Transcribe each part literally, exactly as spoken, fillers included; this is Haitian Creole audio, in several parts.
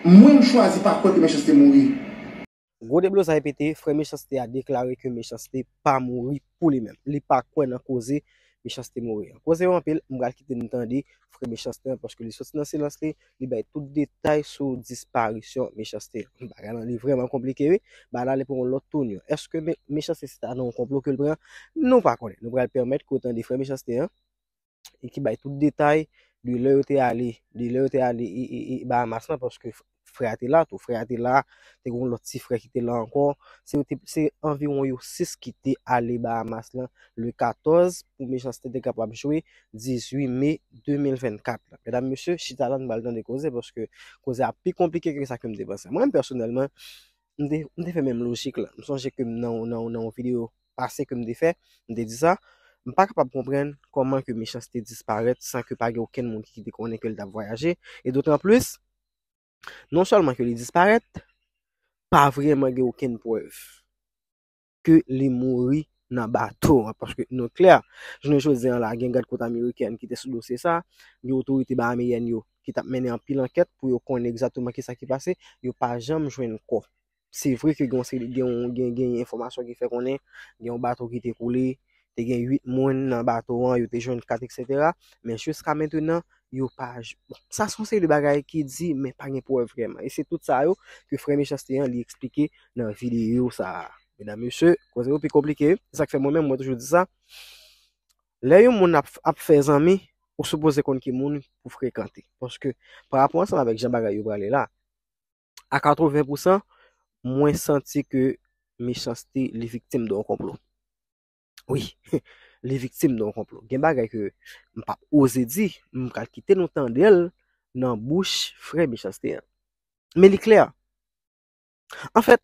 Mwen, m chwazi pa kwè ke Mechanste mouri. Gwo deblozay pete, frè Mechanste a deklare ke Mechanste pa mouri pou li menm. Li pa kwè nan koze Mechanste mouri an. Koze yo anpil, m pral kite n tande frè Mechanste an paske li soti nan silans li, li bay tout detay sou disparisyon Mechanste. Bagay lan li vrèman konplike wi. Bagay la li pran yon lòt touni. Èske Mechanste se ta nan yon konplo ke l pran? Nou pa konnen. Nou pral pèmèt ke w tande frè Mechanste an e ki bay tout detay de lè yo te ale, de lè yo te ale e, e, e Bahamas lan, paske frè a te la tou, frè a te la, te gen yon lòt ti frè ki te la ankò. Se yo te, se anviwon yo sis ki te ale Bahamas lan le katòz pou Mechanste te kapab jwe dizuit me de mil vennkat la. Medam, mesye, chita la, n pral tande koze, paske koze a pi konplike ke sa ke m te panse. Mwen menm pèsonèlman, m te, m te fè menm lojik la. M sonje ke m nan, nan, nan yon videyo pase ke m te fè, m te di sa, m pa kapab konprann kòman ke Mechanste disparèt san ke pa gen okenn moun ki te konnen ke l t ap vwayaje. E dotan plis, non sèlman ke li disparèt, pa vrèman gen okenn prèv ke li mouri nan bato an. Paske nou klè, jounen jodi an la, gen gad kot amerikèn ki te sou dosye sa, gen otorite bahameyen yo ki t ap mennen anpil ankèt pou yo konnen egzakteman kisa ki pase, yo pa janm jwenn kò. Se vre ke gen yon seri, gen yon, gen, gen enfòmasyon ki fè konnen gen yon bato ki te koule, te gen uit moun nan bato an, yo te jwenn kat, etsetera. Men jiska mentenan, yo pa j-, bon, sa se yon seri de bagay ki di, men pa gen prèv vrèman. E se tout sa yo ke frè Mechanste an li eksplike nan videyo sa a. Medam, mesye, koze yo pi konplike. Se sa k fè mwen menm, mwen toujou di sa. Lè yon moun ap, ap fè zanmi, ou sipoze konn ki moun pou frekante. Paske, pa rapò ansanm avèk jan bagay yo prale la, a katreven pousan, mwen santi ke Mechanste li viktim de yon konplo. Wi, li viktim de yon konplo. Gen bagay ke m p ap oze di, m pral kite nou tande l nan bouch frè Mechanste an. Men li klè. Anfèt,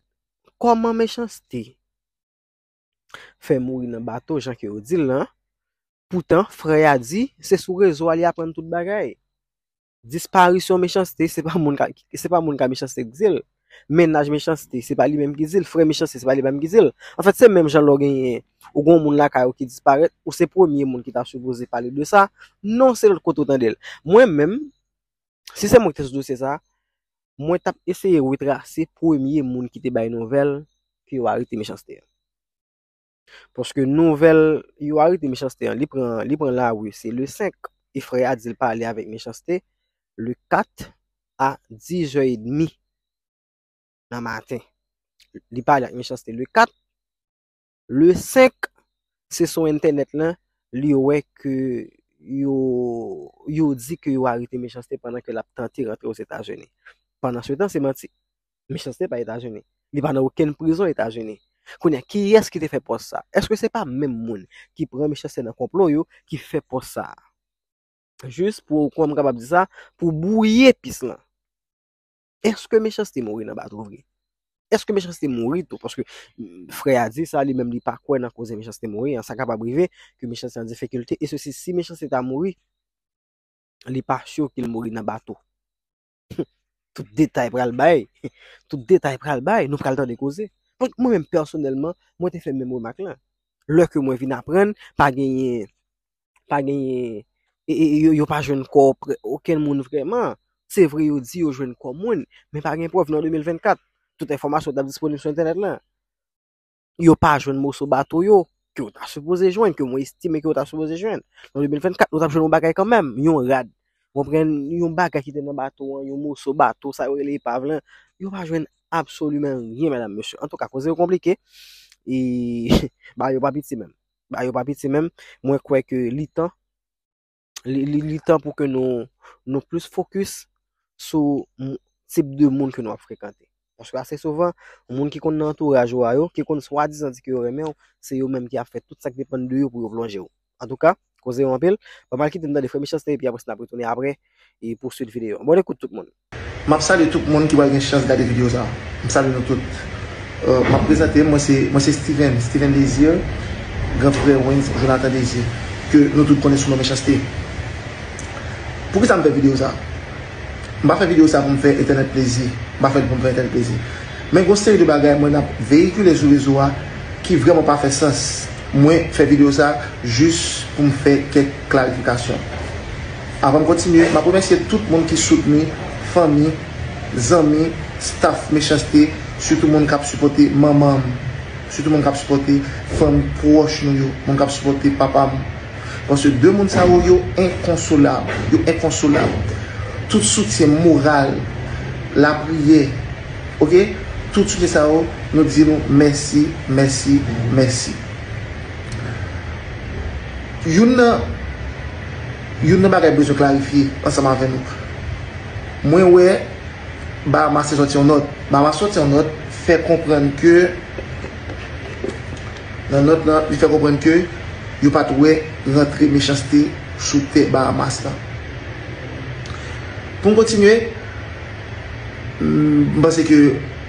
kòman Mechanste fè mouri nan bato jan ke yo di l lan? Poutan, frè a di se sou rezo a li aprann tout bagay. Disparisyon Mechanste, se pa moun ka, se pa moun ka Mechanste ki di l. Mennaj Mechanste, se pa li menm ki di l. Frè Mechanste, se pa li menm ki di l. Anfèt, se menm jan lè w genyen, ou gen yon moun lakay ou ki disparèt, ou se premye moun ki ta sipoze pale de sa. Non, se lòt kote ou tande l. Mwen menm, si se mwen ki te sou dosye sa, mwen t ap eseye retrase premye moun ki te bay nouvèl ke yo arete Mechanste an. Paske nouvèl yo arete Mechanste an, li pran, li pran lari, se le senk. E frè a di l pale avèk Mechanste le kat a diz è edmi nan maten. Li pale ak Mechanste le kat. Le senk, se sou entènèt lan, li wè ke yo, yo di ke yo arete Mechanste pandan ke l ap tante rantre Ozetazini. Pandan se tan, se manti. Mechanste pa Etazini. Li pa nan okenn prizon Etazini. Kounye a, kiyès ki te fè pòs sa? Èske se pa menm moun ki pran Mechanste nan konplo yo ki fè pòs sa a? Jis pou, kòman m kapab di sa, pou bwouye pis lan. Èske Mechanste mouri nan bato vre? Èske Mechanste mouri tou? Paske, mm, frè a di sa, li menm li pa kwè nan koze Mechanste mouri an. Sa kapab rive ke Mechanste an difikilte. E sesi, si Mechanste ta mouri, li pa sure ke l mouri nan bato. Tout detay pral bay. Tout detay pral bay. Nou pral tande koze. Donk, mwen menm pèsonèlman, mwen te fè menm remak lan. Lè ke mwen vin aprann, pa genyen, pa genyen, e, e, yo, yo pa jwenn kò pre-, okenn moun vrèman. Se vre, yo di yo jwenn kò moun, men pa gen prèv nan de mil vennkat. Tout enfòmasyon t ap disponib sou entènèt lan. Yo pa jwenn moso bato yo, ke yo ta sipoze jwenn, ke mwen estime ke yo ta sipoze jwenn. Nan de mil vennkat, nou t ap jwenn yon bagay kanmenm, yon rad. Ou konprann, yon bagay ki te nan bato an, yon moso bato, sa yo rele epav lan. Yo pa jwenn absoliman ryen, medam, mesye. Antouka, koze yo konplike. E, ba yo pa piti menm. Ba yo pa piti menm. Mwen kwè ke li tan, li, li, li tan pou ke nou, nou plis fokis sou m-, tip de moun ke nou ap frekante. Paske ase souvan, moun ki konn nan antouraj ou a yo, ki konn swadizan di ke yo renmen w, se yo menm ki ap fè tout sa k depann de yo pou yo plonje w. Antouka, koze yo anpil. Bon, m al kite n tande frè Mechanste, epi apre sa n ap retounen apre, e pou swit videyo an. Bonn ekout tout moun. M ap salye tout moun ki pral gen chans gade videyo sa a. M salye nou tout. Euh, m ap prezante m, mwen se, mwen se Steven, Steven Désir, gran frè Wens Jonathan Désir, ke nou tout konnen sou non Mechanste. Poukisa m fè videyo sa a? M pa fè videyo sa a pou m fè entènèt plezi. M pa fè l pou m fè entènèt plezi. Men gen yon seri de bagay mwen ap veyikile sou rezo a ki vrèman pa fè sans. Mwen fè videyo sa a jis pou m fè kèk klarifikasyon. Avan m kontinye, m ap remèsye tout moun ki soutni, fanmi, zanmi, staff Mechanste, sitou moun k ap sipòte manman m, sitou moun k ap sipòte fanmi pwòch nou yo, moun k ap sipòte papa m. Paske de moun sa yo, yo enkonsolab, yo enkonsolab. Tout soutyen moral, lapriyè, oke? Tout soutyen sa yo, nou di nou mèsi, mèsi, mèsi. Youn nan, youn nan bagay m bezwen klarifye ansanm avè nou. Mwen wè Bahamas te sòti yon nòt. Bahamas sòti yon nòt, fè konprann ke, nan nòt lan, li fè konprann ke yo pa t wè rantre Mechanste sou tè Bahamas lan. Pou m kontinye, m, m panse ke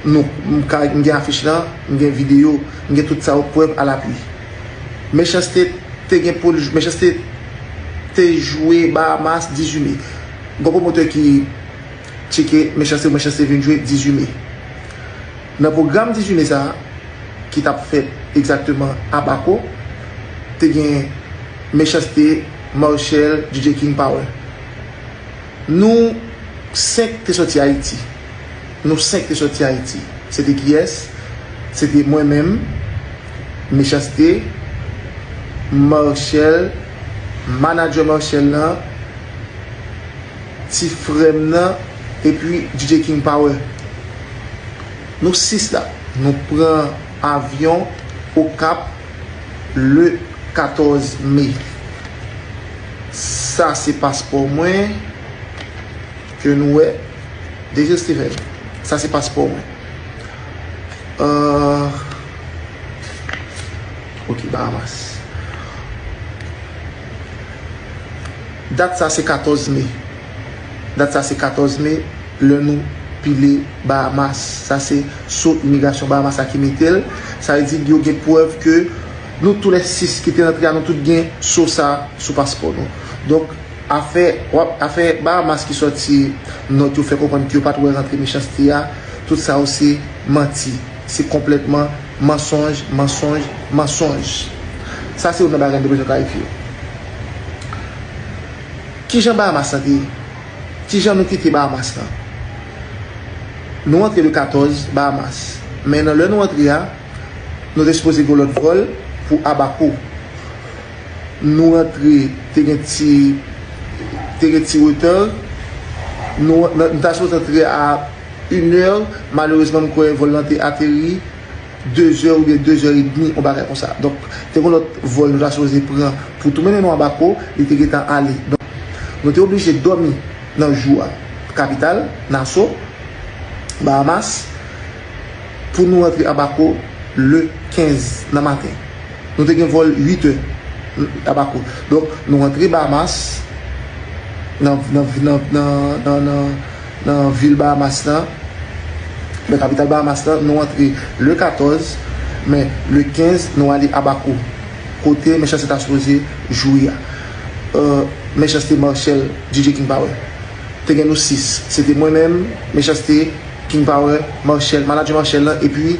nou, m ka, m gen afich lan, m gen videyo, m gen tout sa yo, prèv alapui. Mechanste te gen pou l, Mechanste te jwe Bahamas dizuit me. Gon pwomotè ki tcheke Mechanste, Mechanste vin jwe dizuit me. Nan pwogram dizuit me sa a, ki t ap fèt egzakteman Abaco, te gen Mechanste, Marshall, D J King Power. Nou senk te sòti Ayiti. Nou senk te sòti Ayiti. Se te kiyès? Se te mwen menm, Mechanste, Marshall, manadjè Marshall lan, ti frè m nan, epi D J King Power. Nou sis la, nou pran avyon Okap le katòz me. Sa se paspò mwen ke nou wè. Désir Steven, sa se paspò mwen. Euh, ok, Bahamas. Dat sa se katòz me. Dat sa se katòz me, lè nou pile Bahamas. Sa se so imigrasyon Bahamas la ki mete l. Sa vle di yo gen prèv ke nou tou lè sis ki te rantre a, nou tout gen so sa sou paspò nou. Donk, afè, w ap, afè Bahamas ki sòti nòt yo fè konprann ke yo pa t wè rantre Mechanste a, tout sa yo se manti. Se konplètman mansonj, mansonj, mansonj. Sa se youn nan bagay m te bezwen klarifye. Kijan Bahamas lan te ye? Kijan nou kite Bahamas lan? Nou antre le katòz Bahamas. Men nan lè nou antre a, nou te sipoze gen lòt vòl pou Abaco. Nou antre, te gen ti, te gen ti reta. Nou, nou ta sipoze antre a inè. Malerezman, m kwè vòl lan te ateri de zè oubyen de zè edmi, yon bagay konsa. Donk, te gen lòt vòl nou ta sipoze pran pou tou mennen nou Abaco, li te gentan ale. Donk, nou te oblije dòmi nan jou a, kapital, Nassau, Bahamas, pou nou rantre Abaco le kenz nan maten. Nou te gen vòl uit è Abaco. Donk, nou rantre Bahamas, nan, nan, nan, nan, nan, nan, nan vil Bahamas lan, nan kapital Bahamas lan, nou antre le katòz, men le kenz, nou ale Abaco, kote Mechanste ta sipoze jwe a. Euh, Mechanste, Marshall, D J King Power. Te gen nou sis. Se te mwen menm, Mechanste, King Power, Marshall, manadjè Marshall lan, epi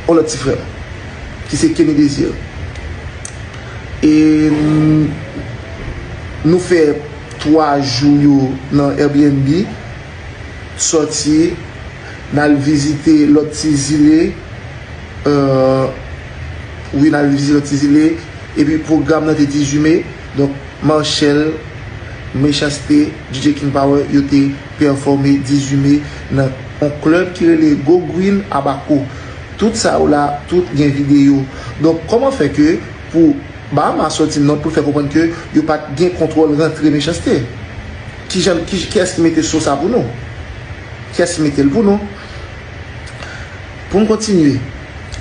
yon lòt ti frè m, ki se Kenny Désir. E n-, nou fè twa jou yo nan Airbnb, sòti, n al vizite lòt ti zile, euh, wi, n al vizite lòt ti zile, epi pwogram nan te dizuit me, donk, Marshall, Mechanste, D J King Power, yo te pèfòme dizuit me nan yon klèb ki rele Go Green Abaco. Tout sa yo la, tout gen videyo. Donk, kòman fè ke pou Bahamas sòti nòt pou fè konprann ke yo pa t gen kontwòl rantre Mechanste? Kijan, ki, kiyès ki mete so sa pou nou? Kiyès ki mete l pou nou? Pou m kontinye,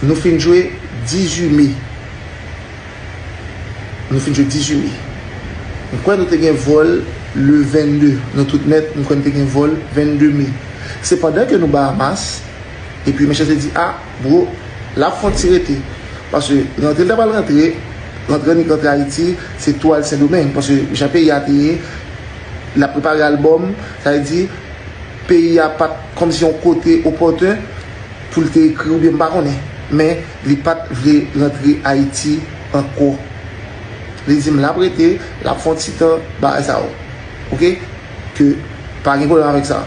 nou fin jwe dizuit me. Nou fin jwe dizuit me. M kwè nou te gen vòl le vennde. Nou tout nèt, m kwè nou te gen vòl vennde me. Sepandan ke nou Bahamas, epi Mechanste di, "A, bro, l ap fè yon ti rete." Paske rantre l ta pral rantre, rantre annik rantre Ayiti, se tou al Sendomeng. Paske jan peyi a te ye, l ap prepare albòm, sa vle di, peyi a pa t kòmsi yon kote opòten pou l te ekri oubyen m pa konnen. Men li pa t vle rantre Ayiti ankò. Li di m l ap rete, l ap fè yon ti tan, bagay sa yo. Oke? Ke pa gen pwoblèm avèk sa.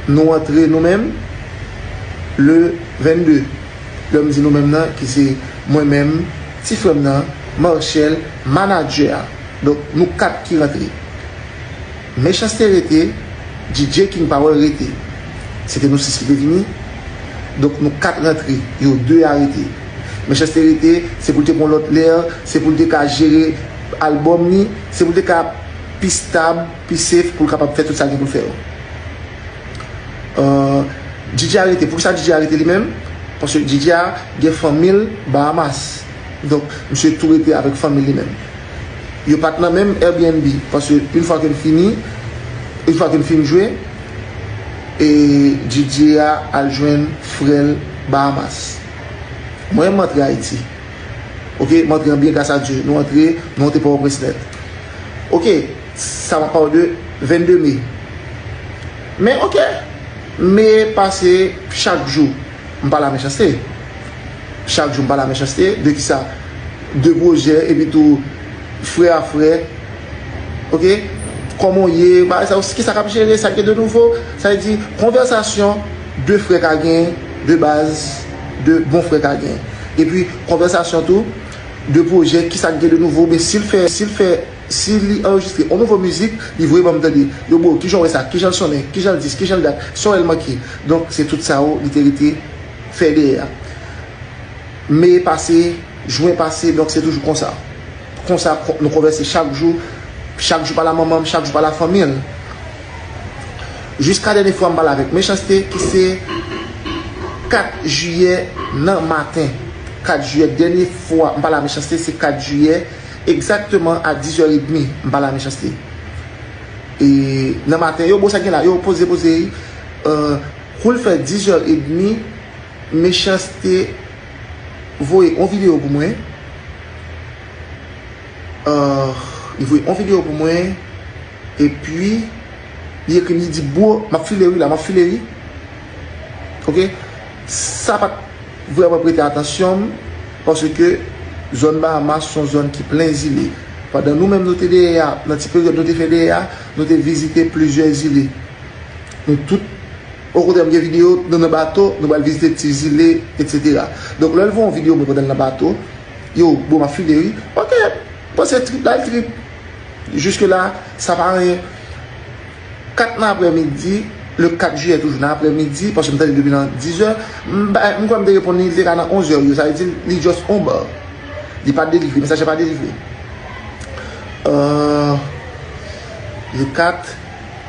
Nou antre nou menm le vennde. Lè m di nou menm nan, ki se mwen menm, ti frè m nan, Marchel, manadjè a. Donk, nou kat ki rantre. Mechanste rete, D J King Power rete. Se te nou sis ki te vini. Donk, nou kat rantre, yo de a rete. Mechanste rete, se pou l te pran lòt lè, se pou l te ka jere albòm li, se pou l te ka pi stab, pi safe, pou l kapab fè tout sa gen pou l fè yo. Euh, D J a rete. Poukisa D J a rete li menm? Paske D J a gen fanmi l Bahamas. Donk, misye tou rete avèk fanmi li menm. Yo pa t nan menm Airbnb. Paske yon fwa ke n fini, yon fwa ke n fin jwe, e D J a al jwenn frè l Bahamas. Mwen, m antre Ayiti. Ok, m antre an byen, gras a Dye. Nou antre, nou antre Pòtoprens nèt. Ok, sa m ap pale de vennde me. Men ok, me pase chak jou. M pale a Mechanste. Chak jou m pale a Mechanste. De kisa? De pwojè, epi tou frè a frè. Ok? Kòman w ye? Bagay sa yo, kisa k ap jere? Sa k gen de nouvo? Sa vle di, konvèsasyon de frè ka gen, de baz, de bon frè ka gen. Epi, konvèsasyon tou, de pwojè, kisa k gen de nouvo, oubyen si l fè, si l fè, si li anrejistre yon nouvo mizik, li voye ban m tande. Yo, bro, kijan w wè sa? Kijan l sonnen? Kijan l dis? Kijan l dat? Sa w wè l manke? Donk, se tout sa yo, li te rete fè dèyè a. Me pase, jen pase, donk se toujou konsa. Konsa, kon-, nou konvèse chak jou, chak jou pale a manman m, chak jou pale a fanmi l. Jiska dènye fwa m pale avèk Mechanste, ki se kat jiyè nan maten. Kat jiyè, dènye fwa m pale a Mechanste, se kat jiyè, egzakteman a dizè edmi, m pale a Mechanste. E nan maten, yo, bro, sa gen la, yo, poze, poze, euh, kou l fè dizè edmi, Mechanste voye yon videyo pou mwen. Euh, li voye yon videyo pou mwen. Epi, li ekri m, li di, bro, m ap file wi la, m ap file wi. Ok? Sa pa t vrèman prete atansyon m, paske zòn Bahamas se yon zòn ki plen zile. Pandan nou menm nou te dèyè a, nan ti peryòd nou te fè dèyè a, nou te vizite plizyè zile. Nou tout, okontrè, m gen videyo, nou nan bato, nou pral vizite ti zile, etsetera. Donk, lè l voye yon videyo mwen pandan l nan bato, yo, bon, m ap file wi. Ok, bon, se trip la, l trip. Jiske la, sa pa anyen. Kat nan aprèmidi, le kat jiyè toujou nan aprèmidi, paske m tande depi nan dizè, m ba-, m kwè m te reponn li, li te ka nan onzè, yo, sa vle di li just on bar. Li pa delivre, mesaj la pa delivre. Euh, le kat,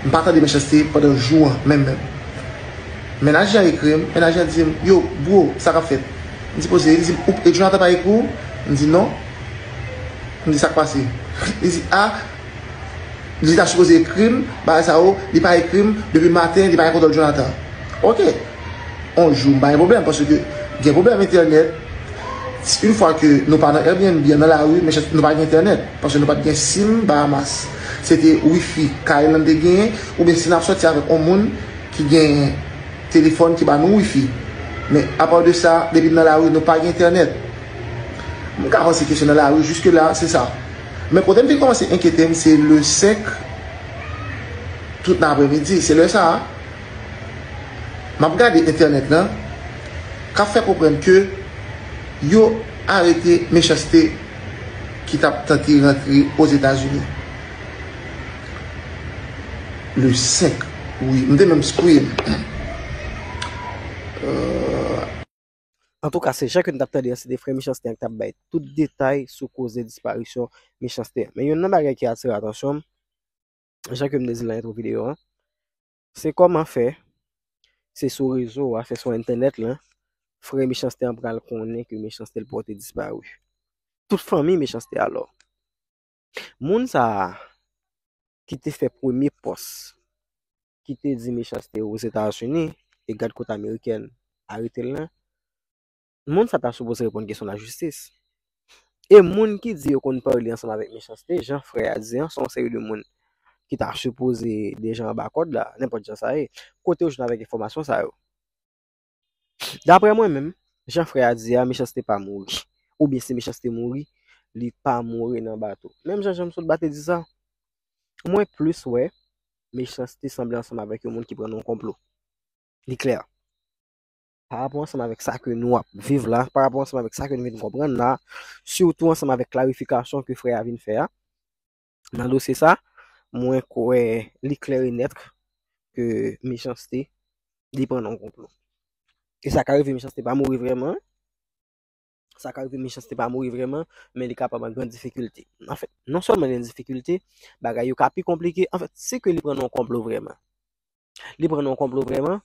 m pa tande Mechanste pandan jou an, menm, menm. Mennaj li an ekri m, mennaj li an di m, yo, bro, sa k ap fèt? M di poze, li di m, ou, e Jonathan pa ekri w? M di non. M di sa k pase? Li di, a, li ta sipoze ekri m, bagay sa yo, li pa ekri m, depi maten, li pa gen kontwòl Jonathan. Ok. On jou, m pa gen pwoblèm, paske gen pwoblèm entènèt. Yon fwa ke nou pa nan Airbnb, nan lari, men nou pa gen entènèt, paske nou pa t gen sim Bahamas. Se te wifi kay lan te genyen, oubyen si n ap sòti avèk yon moun ki gen telefòn ki ba nou wifi. Men, apa de sa, depi n nan lari, nou pa gen entènèt. M ka panse ke se nan lari, jiske la, se sa. Men kote m te kòmanse enkyete m, se le senk, tout nan aprèmidi, se lè sa a. M ap gade entènèt lan, k ap fè konprann ke yo arete Mechanste ki t ap tante rantre Ozetazini. Le senk, wi, m te menm scream. Euh, Antouka, se jan ke n t ap tande an, se te frè Mechanste an ki t ap bay tout detay sou koze disparisyon Mechanste an. Men youn nan bagay ki atire atansyon m, jan ke m te di l nan entwo videyo an, se kòman fè, se sou rezo a, se sou entènèt lan, frè Mechanste an pral konnen ke Mechanste l pòte disparu. Tout fanmi Mechanste alò. Moun sa a ki te fè premye pòs, ki te di Mechanste Ozetazini, e gad kote amerikèn arete l lan, moun sa ta sipoze reponn kesyon lajistis. E moun ki di yo konn pale ansanm avèk Mechanste, jan frè a di an, se yon seri de moun ki ta sipoze deja anba kòd la, nenpòt jan sa ye. Kote yo jwenn avèk enfòmasyon sa yo? Daprè mwen menm, jan frè a di a, Mechanste pa mouri. Oubyen si Mechanste mouri, li pa mouri nan bato. Menm jan Janm Sot Ba te di sa, mwen plis wè Mechanste sanble ansanm avèk yon moun ki pran nan yon konplo. Li klè. Pa rapò ansanm avèk sa ke nou ap viv la, pa rapò ansanm avèk sa ke nou vin konprann la, sitou ansanm avèk klarifikasyon ke frè a vin fè a, nan dosye sa, mwen kwè li klè e nèt ke Mechanste, li pran nan yon konplo. E sa ka rive Mechanste pa mouri vrèman. Sa ka rive Mechanste pa mouri vrèman, men li kapab an gran difikilte. Anfèt, non sèlman li an difikilte, bagay yo ka pi konplike. Anfèt, se ke li pran nan yon konplo vrèman. Li pran nan yon konplo vrèman,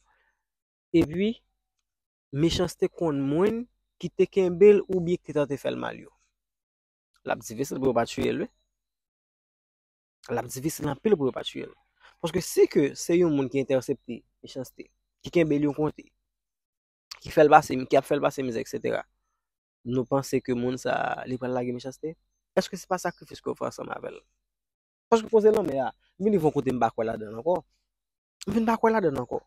epi Mechanste konn moun ki te kenbe l oubyen ki te tante fè l mal yo. L ap difisil pou yo pa tiye l, wi. L ap difisil anpil pou yo pa tiye l. Paske si ke se yon moun ki entèsepte Mechanste, ki kenbe l yon kote, ki fè l pase, ki ap fè l pase mizè, etsetera, nou panse ke moun sa a, li pral lage Mechanste? Èske se pa sakrifis ke w fè ansanm avè l? Paske koze lanmè a, m vin rive yon kote m pa kwè ladan l ankò. M vin pa kwè ladan l ankò.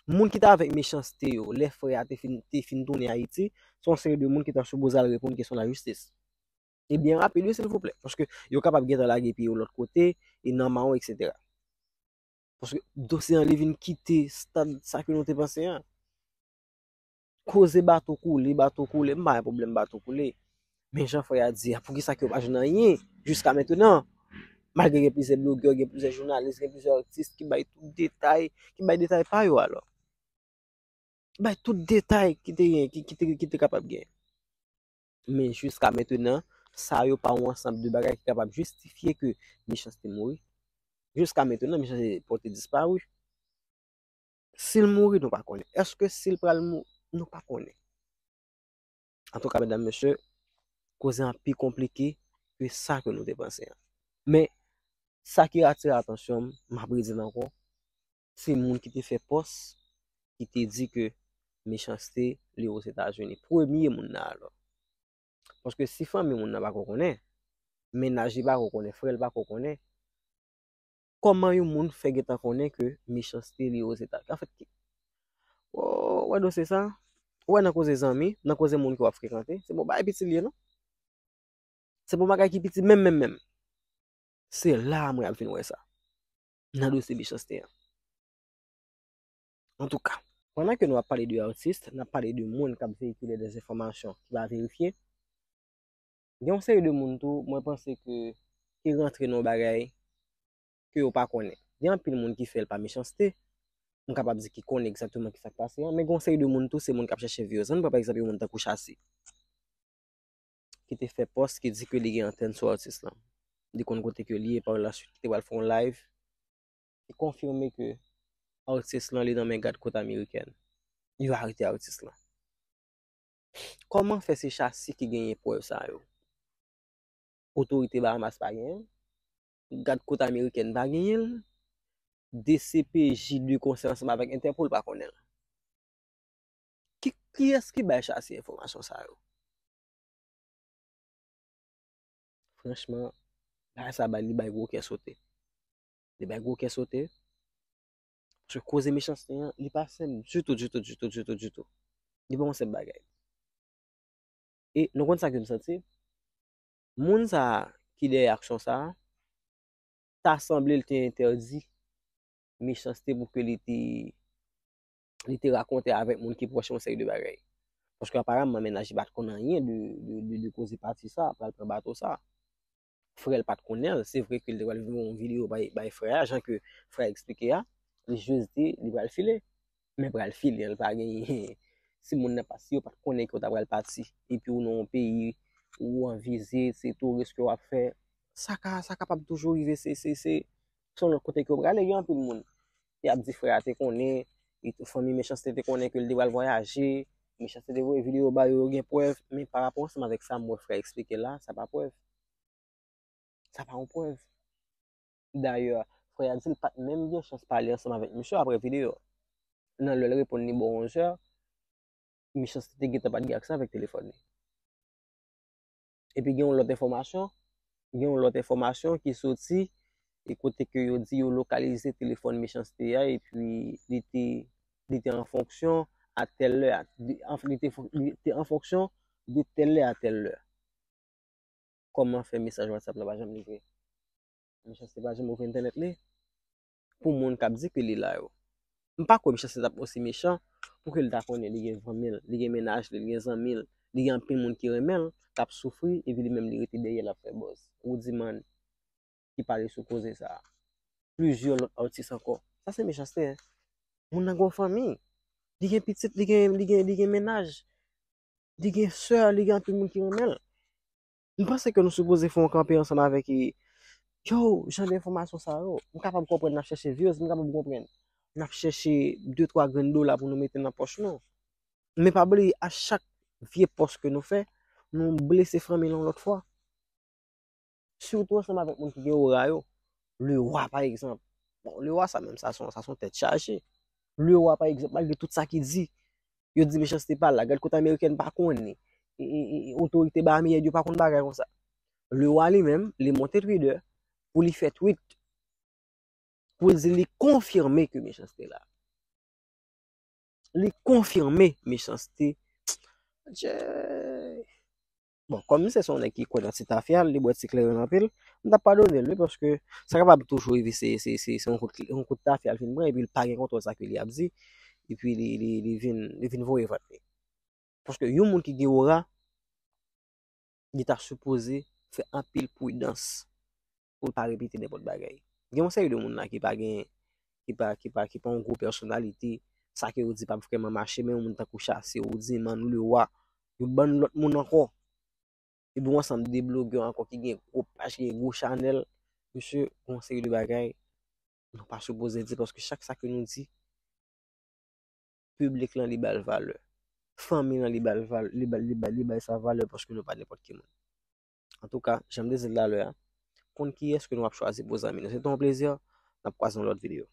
Moun ki t avèk Mechanste yo, lè frè a te fin, te fin tounen Ayiti, se yon seri de moun ki ta sipoze al reponn kesyon lajistis. E byen rapid, wi, silvouplè. Paske yo kapab gentan lage pye yo lòt kote, e nan mawon, etsetera. Paske dosye an, li vin kite stad sa ke nou te panse an. Koze bato koule, bato koule, m pa gen pwoblèm bato koule. Men jan frè a di a, poukisa ke yo pa jwenn anyen jiska mentenan? Malgre gen plizyè blogè, gen plizyè jounalis, gen plizyè atis ki bay tout detay, ki bay detay pa yo alò. Bay tout detay ki te gen, ki, ki te, ki te kapab gen. Men jiska mentenan, sa yo pa yon ansanm de bagay ki kapab jistifye ke Mechanste mouri. Jiska mentenan, Mechanste pòte dispari. Si l mouri, nou pa konnen. Èske si l pral mou-, nou pa konnen. Antouka, medam, mesye, koze an pi konplike ke sa ke nou te panse an. Men, sa ki atire atansyon m, m ap redi l ankò, se moun ki te fè pòs, ki te di ke Mechanste, li Ozetazini. Premye moun nan alò. Paske si fanmi moun nan pa ko konnen, mennaj li pa ko konnen, frè l pa ko konnen, kòman yon moun fè gentan konnen ke Mechanste li Ozetazini? Anfèt, ki, ou wè dosye sa? Ou wè nan koze zanmi, nan koze moun ke w ap frekante, se bon bagay piti l ye, non? Se bon bagay ki piti menm, menm, menm. Se la a mwen ap vin wè sa. Nan dosye Mechanste an. Antouka, pandan ke nou ap pale de atis, n ap pale de moun k ap veyikile de enfòmasyon ki pa verifye. Gen yon seri de moun tou, mwen panse ke, ki rantre nan yon bagay ke yo pa konnen. Gen anpil moun ki fè l pa Mechanste, m kapab di ki konnen egzakteman kisa k pase an, men gen yon seri de moun tou, se moun k ap chèche views. Ann pran pa egzanp yon moun tankou Chasi, ki te fè pòs ki di ke li gen antèn sou atis lan. Li konn kote ke li ye, pa la swit, li te pral fè yon live ki konfime ke atis lan li nan men gad kot amerikèn. Yo arete atis lan. Kòman fè se Chasi ki genyen prèv sa yo? Otorite Bahamas pa genyen l? Gad kot amerikèn pa genyen l? D C P J de konsèy ansanm avèk Entèpòl pa konnen l? Ki, kiyès ki bay Chasi enfòmasyon sa yo? Franchman, bagay sa bay, li bay gwo kè sote. Li bay gwo kè sote. Paske koze Mechanste an, li pa senp ditou, ditou, ditou, ditou, ditou. Li pa yon senp bagay. E nou konn sa ke m santi? Moun sa a ki dèyè aksyon sa a, ta sanble l te entèdi Mechanste pou ke li te, li te rakonte avèk moun ki pwòch yon seri de bagay. Paske aparamman, mennaj li pa t konn anyen de, de, de, de koze pati sa, pral pran bato sa. Frè l pa t konnen l. Se vre ke l te pral voye yon videyo bay, bay frè a, jan ke frè a eksplike a, li jis di li pral file. Men pral file, l pa genyen. Si moun nan pa, si yo pa t konnen ke w ta pral pati, epi w nan yon peyi, ou an vizit, se touris ke w ap fè, sa ka, sa kapab toujou rive, se, se, se, se yon lòt kote ke w prale, gen anpil moun. Y ap di frè a te konnen, e fanmi Mechanste te konnen ke l te pral vwayaje, Mechanste te voye videyo ba yo, yo gen prèv, men pa rapò ansanm avèk sa m wè frè a eksplike la, sa pa prèv. Sa pa yon prèv. Dayè, frè a di l pa t menm gen chans pale ansanm avèk misye apre videyo. Nan lè l reponn li bò onz è, Mechanste te gentan pa t gen aksè avèk telefòn li. Epi gen yon lòt enfòmasyon, gen yon lòt enfòmasyon ki soti, e kote ke yo di yo lokalize telefòn Mechanste a, epi li te, li te an fonksyon a tèl lè, a, li, anfen, li te fon-, li te an fonksyon de tèl lè a tèl lè. Kòman fè mesaj WhatsApp la pa janm livre? Mechanste pa janm ouvri entènèt li. Pou moun k ap di ke li la yo. M pa kwè Mechanste t ap osi mechan pou ke l ta konnen li gen fanmi l, li gen mennaj li, li gen zanmi l, li gen anpil moun ki renmen l, k ap soufri, epi li menm li rete dèyè l ap fè buzz. Roody Man ki pale sou koze sa a. Plizyè lòt atis ankò. Sa se Mechanste, en. Moun nan gen yon fanmi. Li gen pitit, li gen, li gen, li gen mennaj. Li gen sè, li gen anpil moun ki renmen l. M panse ke nou sipoze fè yon kanpe ansanm avèk, e, yo, jan de enfòmasyon sa yo. M kapab konprann n ap chèche views, m kapab konprann n ap chèche de twa grenn dola pou nou mete nan pòch nou. Men pa bliye, a chak vye pòs ke nou fè, nou blese fanmi l yon lòt fwa. Sitou ansanm avèk moun ki gen ora yo. Le Roi, pa egzanp. Bon, Le Roi sa menm, sa se yon, sa se yon tèt chaje. Le Roi, pa egzanp, malgre tout sa ki di, yo di Mechanste pa la. Gad kote amerikèn pa konnen. E, e, e, otorite Bahamayèn yo pa konn bagay konsa. Le Roi li menm, li monte Twitter pou li fè tweet, pou l di li konfime ke Mechanste la. Li konfime Mechanste. Adje. Bon, kòm misye se yon nèg ki kwè nan ti tafya, li bwè ti kleren anpil, m t ap padone l, wi, paske sa kapab toujou rive, se, se, se, se yon kout, yon kout tafya l fin pran, epi l pa gen kontwòl sa ke li ap di, epi li, li, li vin, li vin voye vant li. Paske yon moun ki gen ora, li ta sipoze fè anpil pridans pou l pa repete nenpòt bagay. Gen yon seri de moun la ki pa gen, ki pa, ki pa, ki pa yon gwo pèsonalite, sa ke yo di p ap vrèman mache, men yon moun tankou Chase, Roody Man, Le Roi, yon bann lòt moun ankò. Epi yon ansanm de blogè ankò ki gen gwo paj, ki gen gwo chanèl. Mesye, gen yon seri de bagay nou pa sipoze di, paske chak sa ke nou di, piblik lan li ba l valè. Fanmi lan li ba l valè, li ba, li ba, li bay sa valè paske nou pa nenpòt ki moun. Antouka, jan m te di l talè a, konn kiyès ke nou ap chwazi pou zanmi nou. Se te yon plezi, n ap kwaze yon lòt videyo.